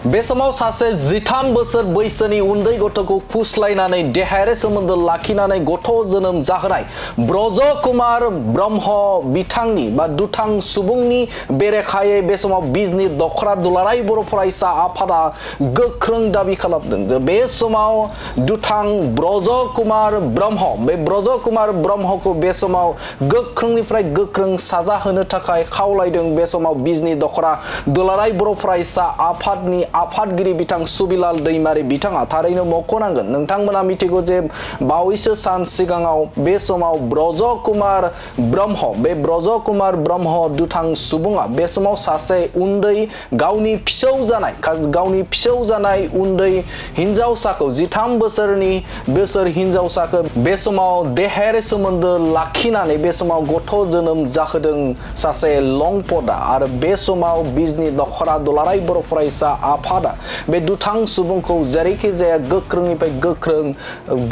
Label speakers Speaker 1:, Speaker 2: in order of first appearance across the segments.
Speaker 1: बे समाव सासे 13 बोसोर बैसोनि उन्दै गथ'खौ फुस्लायनानै देहायारि सोमोन्दो लाखिनानै गथ' जोनोम जाहोनाय ब्रज कुमार ब्रह्म बिथांनि बा दुथां सुबुंनि बेरेखायै बे समाव बिजनि दखरा दुलाराय बर' फरायसा आफादा गोख्रों दाबि खालामदों जे बे समाव दुथां ब्रज कुमार ब्रह्म बे ब्रज कुमार ब्रह्मखौ बे समाव गोख्रोंनिफ्राय गोख्रों साजा होनो थाखाय खावलायदों बे समाव बिजनि दखरा दुलाराय बर' फरायसा आफादनि आफादगिरि बिथां सुबिलाल दैमारि बिथाङा थारैनो मख'नांगोन नोंथांमोना मिथिगौ जे बावैसो सान सिगाङाव बे समाव ब्रज कुमार ब्रह्म बे ब्रज कुमार ब्रह्म दुथां सुबुङा बे समाव सासे उन्दै गावनि फिसौ जानाय उन्दै हिनजावसाखौ 13 बोसोर हिनजावसाखौ बे समाव देहायारि सोमोन्दो लाखिनानै बे समाव गथ' जोनोम जाहोदों सासे लंपदा आरो बे समाव बिजनि दखरा दुलाराय बर' फरायसा आफादा बे दुथां सुबुंखौ जेरैखि जाया गोख्रोंनिफ्राय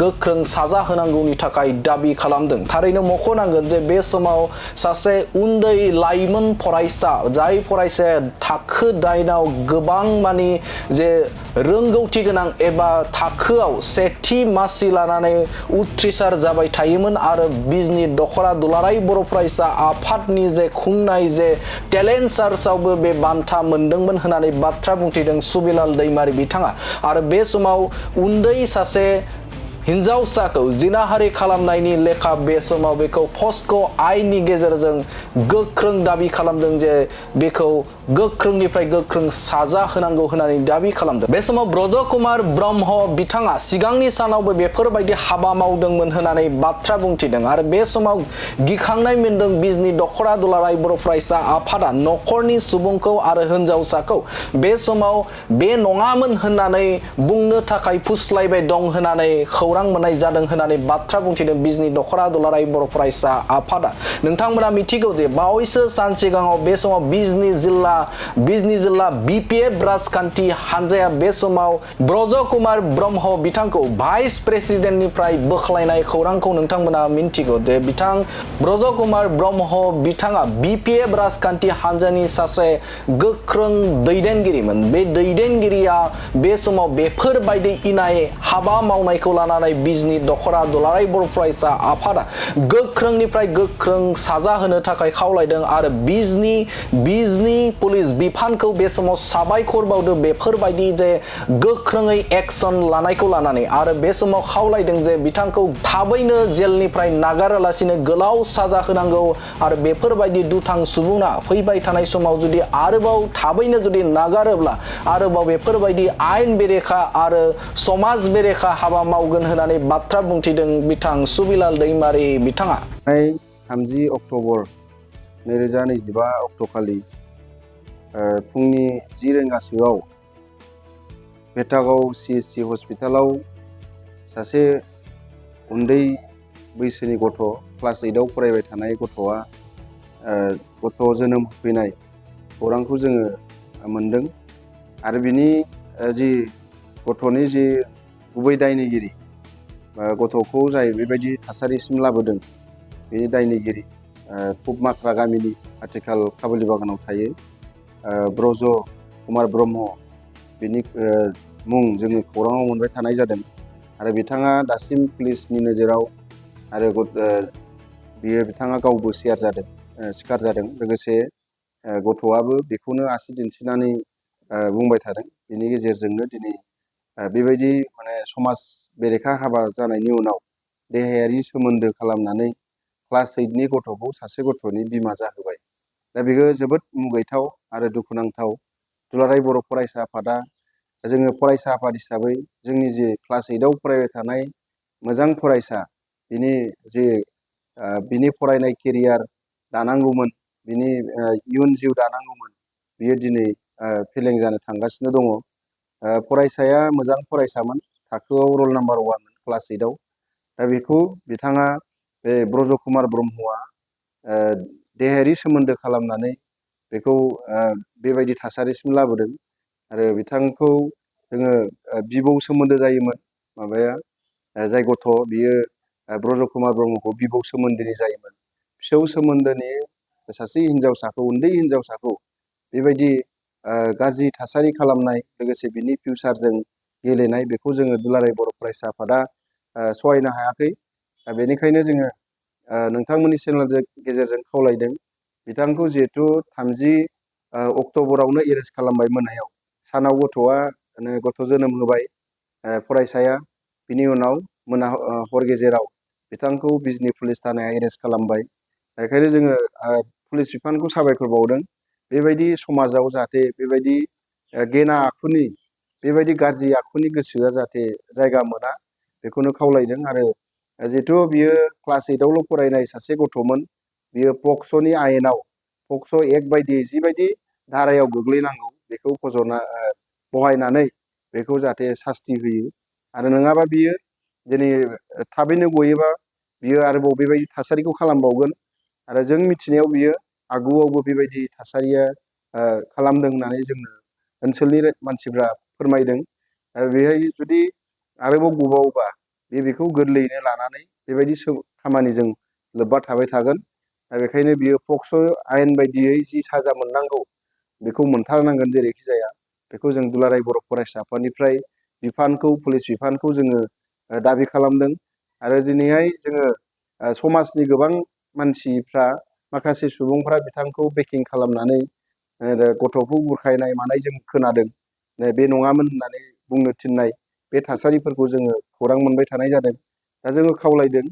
Speaker 1: गोख्रों साजा होनांगौनि थाखाय दाबि खालामदों थारैनो मख'नांगोन जे बे समाव सासे उन्दै लाइमोन फरायसा जाय फरायसाया थाखो 9आव गोबां मानि जे रोंगौथि गोनां एबा थाखोआव सेथि मासि लानानै उथ्रिसार जाबाय थायोमोन आरो बिजनि दखरा दुलाराय बर' फरायसा आफादनि जे खुंनाय जे टेलेन्ट सार्चआवबो बे बान्था मोनदोंमोन होननानै बाथ्रा बुंथिदों सुबिलाल दैमारि बिथाङा आरो बे समाव उन्दै सासे हिनजावसाखौ जिनाहारि खालामनायनि लेखा बे समाव बेखौ पस्को आयेननि गेजेरजों गोख्रों दाबि खालामदों जे बेखौ गोख्रोंनिफ्राय गोख्रों साजा होनांगौ होननानै दाबि खालामदों बे समाव ब्रज कुमार ब्रह्म बिथाङा सिगांनि सानावबो बेफोरबायदि हाबा मावदोंमोन होननानै बाथ्रा बुंथिदों आरो बे समाव गिखांनाय मोनदों बिजनि दखरा दुलाराय बर' फरायसा आफादा नखरनि सुबुंखौ आरो हिनजावसाखौ बे समाव बे नङामोन होननानै बुंनो थाखाय फुस्लायबाय दं होननानै खौरां मोननाय जादों होननानै बाथ्रा बुंथिदों बिजनि दखरा दुलाराय बर' फरायसा आफादा नोंथांमोना मिथिगौ जे बावैसो सान सिगाङाव बे समाव बिजनि जिल्ला बिपिएफ राजखान्थि हानजाया बे समाव ब्रज कुमार ब्रह्म बिथांखौ भाइस प्रेसिडेन्टनिफ्राय बोख्लायनाय खौरांखौ नोंथांमोना मिथिगौ जे बिथां ब्रज कुमार ब्रह्म बिथाङा बिपिएफ राजखान्थि हानजानि सासे गोख्रों दैदेनगिरिमोन बे दैदेनगिरिया बे समाव बेफोरबायदि इनाय हाबा मावनायखौ लानानै बिजनि दखरा दुलाराय बर' फरायसा आफादा गोख्रोंनिफ्राय गोख्रों साजा होनो थाखाय खावलायदों आरो बिजनि पुलिस बिफानखौ बे समाव साबायखर बावदों बेफोरबायदि जे गोख्रोङै एक्सन लानायखौ लानानै आरो बे समाव खावलायदों जे बिथांखौ थाबैनो जेलनिफ्राय नागारालासिनो गोलाव साजा होनांगौ आरो बेफोरबायदि दुथां सुबुङा फैबाय थानाय समाव जुदि आरोबाव थाबैनो जुदि नागारोब्ला आरोबाव बेफोरबायदि आयेन बेरेखा आरो समाज बेरेखा हाबा मावगोन होननानै बाथ्रा बुंथिदों बिथां सुबिलाल दैमारि बिथाङा
Speaker 2: 30 अक्ट'बर 2025 अक्ट'खालि फुंनि 10 रिंगासोआव भेटागाव CSC हस्पिटालाव सासे उन्दै बैसोनि गथ' क्लास 8आव फरायबाय थानाय गथ'आ गथ' जोनोम होफैनाय खौरांखौ जोङो मोनदों आरो बिनि जि गथ'नि जि गुबै दायनिगिरि गथ'खौ जाय बेबायदि थासारिसिम लाबोदों बेनि दायनिगिरि फुबमाख्रा गामिनि आथिखाल काबुलि बागानाव थायो ब्रज कुमार ब्रह्म बिनि मुं जोङो खौराङाव मोनबाय थानाय जादों आरो बिथाङा दासिम पुलिसनि नोजोराव आरो बिथाङा गावबो सिखार जादों लोगोसे गथ'आबो बेखौनो आसि दिन्थिनानै बुंबाय थादों बिनि गेजेरजोंनो दिनै बेबायदि माने समाज बेरेखा हाबा जानायनि उनाव देहायारि सोमोन्दो खालामनानै क्लास 8नि गथ'खौ सासे गथ'नि बिमा जाहोबाय दा बेयो जोबोद मुगैथाव आरो दुखुनांथाव दुलाराय बर' फरायसा आफादा जोङो फरायसा आफाद हिसाबै जोंनि जे क्लास 8आव फरायबाय थानाय मोजां फरायसा बिनि फरायनाय केरियार दानांगौमोन बिनि इयुन जिउ दानांगौमोन बियो दिनै फेलें जानो थांगासिनो दङ फरायसाया मोजां फरायसामोन थाखोआव रल नाम्बार 1 क्लास 8आव दा बेखौ बिथाङा बे ब्रज कुमार ब्रह्मआ देहायारि सोमोन्दो खालामनानै बेखौ बेबायदि थासारिसिम लाबोदों आरो बिथांखौ जोङो बिबौ सोमोन्दो जायोमोन माबाया जाय गथ' बियो ब्रज कुमार ब्रह्मखौ बिबौ सोमोन्दोनि जायोमोन फिसौ सोमोन्दोनि सासे हिनजावसाखौ उन्दै हिनजावसाखौ बेबायदि गाज्रि थासारि खालामनाय लोगोसे बिनि फिउचारजों गेलेनाय बेखौ जोङो दुलाराय बर' फरायसा आफादा सहायनो हायाखै। बेनिखायनो जोङो नोंथांमोननि चेनेलजों गेजेरजों खावलायदों बिथांखौ जिहेथु 30 अक्ट'बरावनो एरेस्ट खालामबाय मोनायाव सानाव गथ' जोनोम होबाय फरायसाया बिनि उनाव हर गेजेराव बिथांखौ बिजनी पुलिस थानाया एरेस्ट खालामबाय। बेखायनो जोङो पुलिस बिफानखौ साबायखर बावदों बेबायदि समाजाव जाहाथे बेबायदि गेना आखुनि बेबायदि गाज्रि आखुनि गोसोआ जाहाथे जायगा मोना बेखौनो खावलायदों। आरो जिहेथु बियो क्लास 8आवल' फरायनाय सासे गथ'मोन बियो पक्स'नि आयेनाव पक्स' एक्ट बायदियै जिबायदि धारायाव गोग्लैनांगौ बेखौ बहायनानै बेखौ जाहाथे सास्ति होयो। आरो नङाबा बियो दिनै थाबैनो गयोबा बियो आरोबाव बेबायदि थासारिखौ खालामबावगोन। आरो जों मिथिनायाव बियो आगुआवबो बेबायदि थासारिया खालामदों होननानै जोंनो ओनसोलनि मानसिफ्रा फोरमायदों। बेहाय जुदि आरोबाव गबावोबा बेखौ गोरलैयैनो लानानै बेबायदि खामानिजों लोब्बा थाबाय थागोन। बेखायनो बियो पक्स' आयेन बायदियै जि साजा मोननांगौ बेखौ मोनथारनांगोन जेरैखि जाया। बेखौ जों दुलाराय बर' फरायसा आफादनिफ्राय बिफानखौ पुलिस बिफानखौ जोङो दाबि खालामदों। आरो दिनैहाय जोङो समाजनि गोबां मानसिफ्रा माखासे सुबुंफ्रा बिथांखौ बेकिं खालामनानै गथ'खौ बुरखायनाय मानाय जों खोनादों। बे नङामोन होननानै बुंनो थिननाय बे थासारिफोरखौ जोङो खौरां मोनबाय थानाय जादों। दा जोङो खावलायदों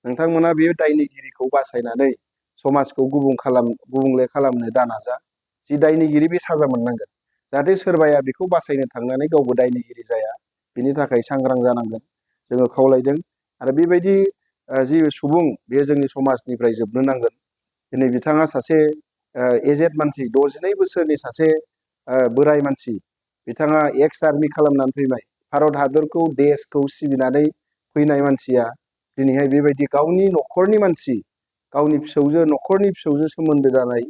Speaker 2: नोंथांमोना बे दायनिगिरिखौ बासायनानै समाजखौ गुबुंले खालामनो दानाजा। जि दायनिगिरि बे साजा मोननांगोन जाहाथे सोरबाया बेखौ बासायनो थांनानै गावबो दायनिगिरि जाया बिनि थाखाय सांग्रां जानांगोन जोङो खावलायदों। आरो बेबायदि जि सुबुं बे जोंनि समाजनिफ्राय जोबनो नांगोन। दिनै बिथाङा सासे एजेड मानसि 62 बोसोरनि सासे बोराय मानसि बिथाङा एक्स आर्मि खालामनानै फैबाय भारत हादरखौ देशखौ सिबिनानै फैनाय मानसिया दिनैहाय बेबायदि गावनि न'खरनि मानसि गावनि न'खरनि फिसौजो सोमोन्दो जानाय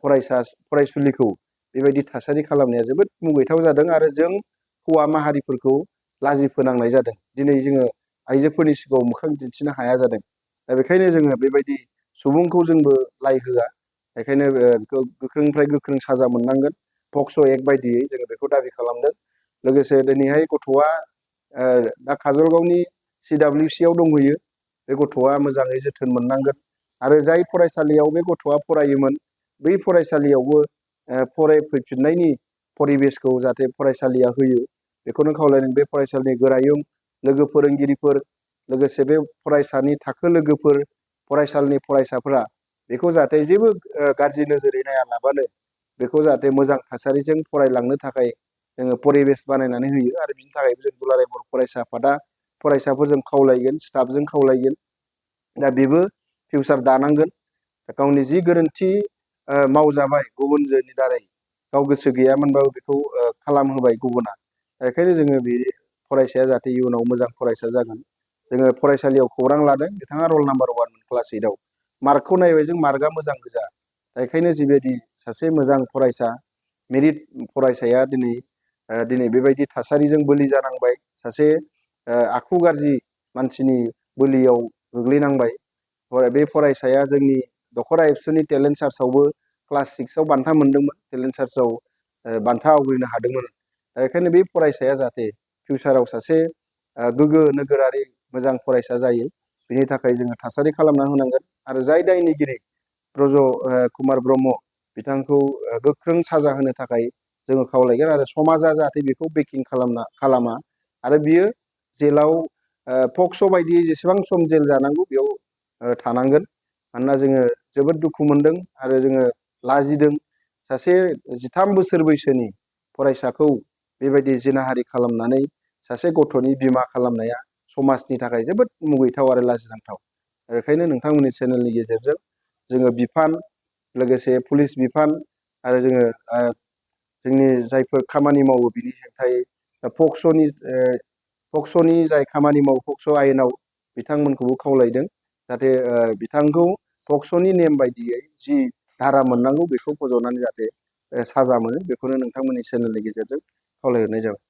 Speaker 2: फरायसुलिखौ बेबायदि थासारि खालामनाया जोबोद मुगैथाव जादों। आरो जों हौवा माहारिफोरखौ लाजि फोनांनाय जादों। दिनै जोङो आइजोफोरनि सिगाङाव मोखां दिन्थिनो हाया जादों। दा बेखायनो जोङो बेबायदि सुबुंखौ जोंबो लाइ होआ। बेखायनो गोख्रोंनिफ्राय गोख्रों साजा मोननांगोन पक्स' एक्ट बायदियै जोङो बेखौ दाबि खालामदों। लोगोसे दिनैहाय गथ'आ दा काजलगावनि CWC आव दंहैयो। बे गथ'आ मोजाङै जोथोन मोननांगोन। आरो जाय फरायसालियाव बे गथ'आ फरायोमोन बै फरायसालियावबो फरायफैफिननायनि परिबेसखौ जाहाथे फरायसालिया होयो बेखौनो खावलायदों। बे फरायसालिनि गोरायुं लोगो फोरोंगिरिफोर लोगोसे बे फरायसानि थाखो लोगोफोर फरायसालिनि फरायसाफोरा बेखौ जाहाथे जेबो गाज्रि नोजोरै नायालाबानो बेखौ जाहाथे मोजां थासारिजों फरायलांनो थाखाय जोङो परिबेस बानायनानै होयो। आरो बिनि थाखायबो जों दुलाराय बर' फरायसा आफादा फरायसाफोरजों खावलायगोन स्टाफजों खावलायगोन। दा बेबो फिउचार दानांगोन। गावनि जि गोरोन्थि मावजाबाय गुबुनजोंनि दारै गाव गोसो गैयामोनबाबो बेखौ खालामहोबाय गुबुना। बेखायनो जोङो बे फरायसाया जाहाथे इयुनाव मोजां फरायसा जागोन। जोङो फरायसालियाव खौरां लादों बिथाङा रल नाम्बार 1 क्लास 8आव मार्कखौ नायबाय जों मार्कआ मोजां गोजा। बेखायनो जिबायदि सासे मोजां फरायसा मेरिट फरायसाया दिनै बेबायदि थासारिजों बोलि जानांबाय सासे आखु गाज्रि मानसिनि बोलियाव गोग्लैनांबाय। बे फरायसाया जोंनि दख'रा एबसुनि टेलेन्ट सार्चआवबो क्लास 6आव बान्था मोनदोंमोन। टेलेन्ट सार्चआव बान्था आवग्रिनो हादोंमोन। बेखायनो बे फरायसाया जाहाथे फिउचाराव सासे गोग्गो नोगोरारि मोजां फरायसा जायो बिनि थाखाय जोङो थासारि खालामना होनांगोन। आरो जाय दायनिगिरि ब्रज कुमार ब्रह्म बिथांखौ गोख्रों साजा होनो थाखाय जोङो खावलायगोन। आरो समाजा जाहाथे बेखौ बेकिं खालामा आरो बियो जेलाव पक्स' बायदियै जेसेबां सम जेल जानांगौ बेयाव थानांगोन। मानोना जोङो जोबोद दुखु मोनदों आरो जोङो लाजिदों सासे 13 बोसोर बैसोनि फरायसाखौ बेबायदि जिनाहारि खालामनानै सासे गथ'नि बिमा खालामनाया समाजनि थाखाय जोबोद मुगैथाव आरो लाजिनांथाव। बेखायनो नोंथांमोननि चेनेलनि गेजेरजों जोङो बिफान लोगोसे पुलिस बिफान आरो जोंनि जायफोर खामानि मावो बिनि हेंथायै पक्स'नि जाय खामानि मावो पक्स' आयेनाव बिथांमोनखौबो खावलायदों जाहाथे बिथांखौ पक्स'नि नेम बायदियै जि धारा मोननांगौ बेखौ फज'नानै जाहाथे साजा मोनो बेखौनो नोंथांमोननि चेनेलनि गेजेरजों खावलायहरनाय जाबाय।